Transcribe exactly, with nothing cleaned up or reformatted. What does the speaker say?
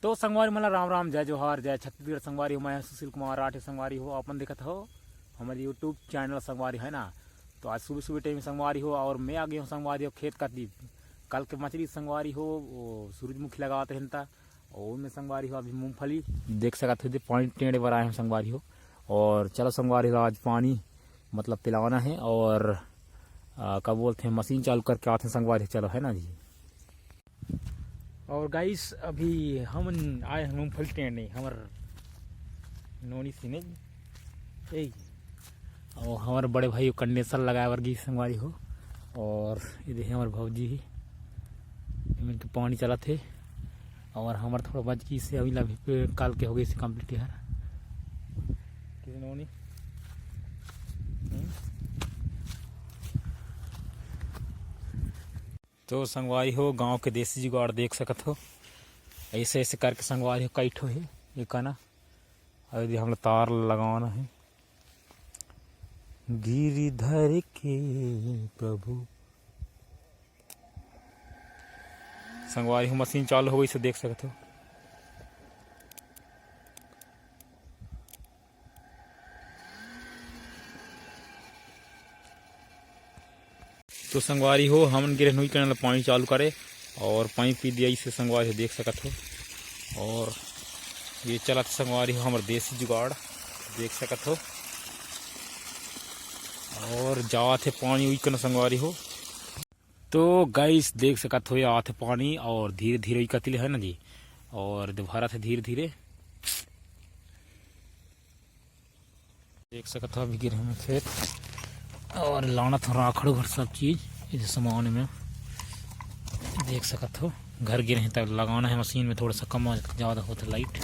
तो संगवारी मन ला राम राम, जय जोहार, जय छत्तीसगढ़। संगवारी हो, मैं सुशील कुमार राठे। संगवारी हो, अपन देखत हो हमर YouTube चैनल संगवारी, है ना। तो आज सुबह सुबह टाइम संगवारी हो, और मैं आ गया हूँ संगवारी हो खेत कती। कल के मछली संगवारी हो, वो सूरजमुखी लगावत रहन ता, और ओमे संगवारी हो अभी मूंगफली देख सकत हो, दे पानी टेंड़े बर आए हैं संगवारी हो। और चलो संगवारी हो, आज पानी मतलब पिलाना है, और आ, का बोलते हैं, मशीन चालू करके आते हैं संगवारी हो, चलो, है ना जी। और गाइस, अभी हमन आए हैं मूंगफली टेंड़े, हमर नोनी सिने, यही। और हमर बड़े भाई कंडेंसर लगाए बर गिस संगवारी हो, और ये देखे हमर भौजी ही, एमन के पानी चलत हे, और हमर थोड़ा बच गिस हे, अभी ला भी पे-, काल के हो गइस हे complete यार। किसी नोनी? हम्म? तो संगवारी हो, गांव के देसी जुगाड़ देख सकत हो, ऐसे ऐसे करके संगवारी हो, कई ठो हे ये कना, अउ ये हमला तार लगाना है। गिरधर के प्रभु। संगवारी हो, मशीन चालू हो गइस हे, देख सकत हो। तो संगवारी हो, हमन गे रहेन उही कना ला पानी चालू करे, और पानी पी दिया इसे संगवारी हो, देख सकत हो। और ये चलत हे संगवारी हो हमर देसी जुगाड़, देख सकत हो। और जावत हे पानी उही कना संगवारी हो। तो गाइस, देख सकत हो, ये आत हे पानी और धीरे धीरे उही कती ले, है ना जी, और दे भरत हे धीरे धीरे। देख सकत हो, अभी गे रहेन खेत और लानत हो राखड़ घर सब चीज, इधर सामान में देख सकत हो। घर गे रहेन तब लगाना है मशीन में, थोड़ा सा कम ज्यादा होत हे लाइट।